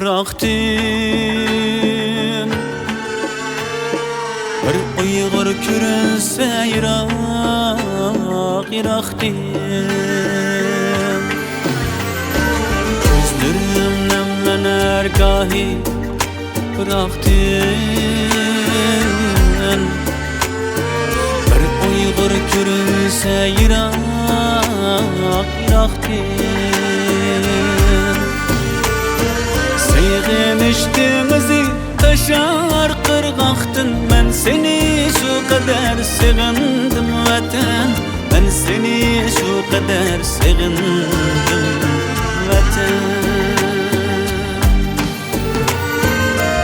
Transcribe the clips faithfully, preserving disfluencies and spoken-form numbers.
يىراقتىن بىر ئۇيغۇر كۆرۈنسە يىراق، يىراقتىن. كۆزلىرىم نەملىنەر گاھى پىراقتىن. بىر ئۇيغۇر كۆرۈنسە يىراق، يىراقتىن. سېغىنىش دېڭىزى تاشار قىرغاقتىن، مەن سېنى شۇ قەدەر سېغىندىم، ۋەتەن. مەن سېنى شۇ قەدەر سېغىندىم، ۋەتەن.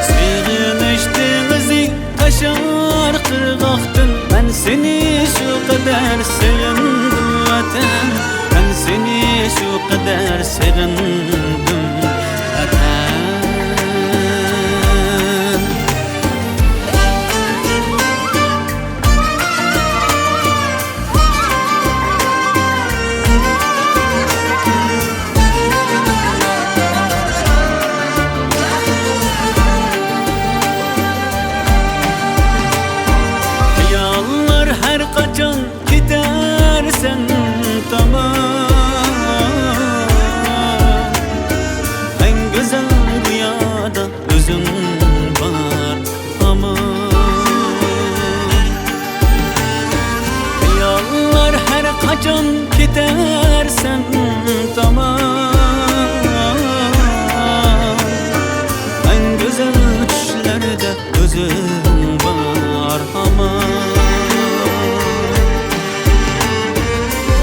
سېغىنىش دېڭىزى تاشار قىرغاقتىن، مەن سېنى شۇ قەدەر سېغىندىم، ۋەتەن. مەن سېنى شۇ قەدەر سېغىندىم، ۋەتەن. خىياللار ھەر قاچان كېتەرسەن تامان، ئەڭ گۈزەل رۇيادا ئۆزۈڭ بار ھامان. خىياللار ھەر قاچان كېتەرسەن تامان، ئەڭ گۈزەل چۈشلەردە ئۆزۈڭ بار ھامان.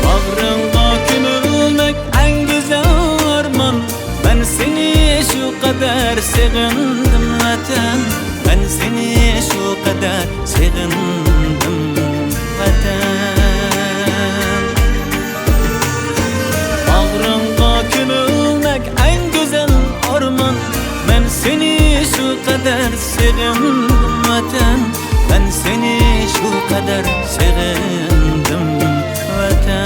باغرىڭغا كۆمۈلمەك ئەڭ گۈزەل ئارمان. مەن سېنى شۇ قەدەر سېغىندىم، ۋەتەن. مەن سېنى شۇ قەدەر سېغىندىم، ۋەتەن. باغرىڭغا كۆمۈلمەك ئەڭ گۈزەل ئارمان. مەن سېنى شۇ قەدەر سېغىندىم، ۋەتەن. مەن سېنى شۇ قەدەر سېغىندىم، ۋەتەن.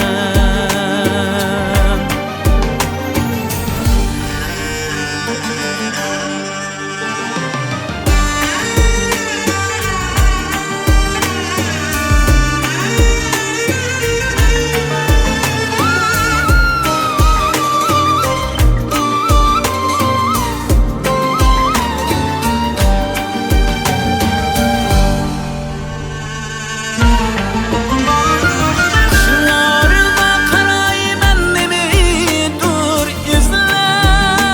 قۇشلارغا قارايمەن، نېمىدۇر ئىزلەپ.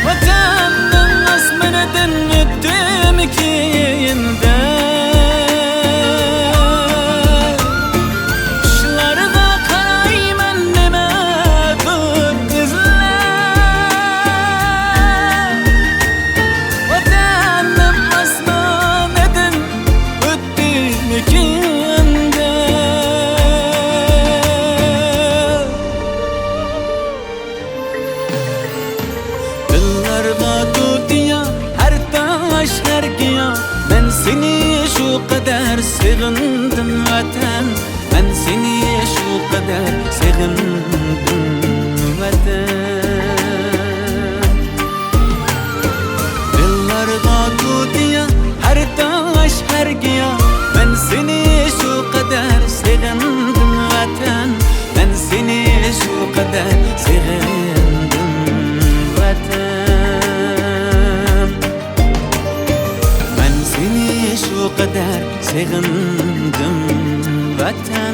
ۋەتەننىڭ ئاسمىنىدىن ئۆتتۈمكىن دەپ. قۇشلارغا قارايمەن، نېمىدۇر ئىزلەپ. ۋەتەننىڭ ئاسمىنىدىن ئۆتتۈمكىن دەپ. دىللارغا تۇتىيا، ھەر تاش، ھەر گىياھ. مەن سېنى شۇ قەدەر سېغىندىم، ۋەتەن. مەن سېنى شۇ قەدەر سېغىندىم، ۋەتەن. دىللارغا تۇتىيا، ھەر تاش، ھەر گىياھ. مەن سېنى شۇ قەدەر سېغىندىم، ۋەتەن. مەن سېنى شۇ قەدەر سېغىندىم، ۋەتەن. مەن سېنى شۇ قەدەر سېغىندىم، ۋەتەن.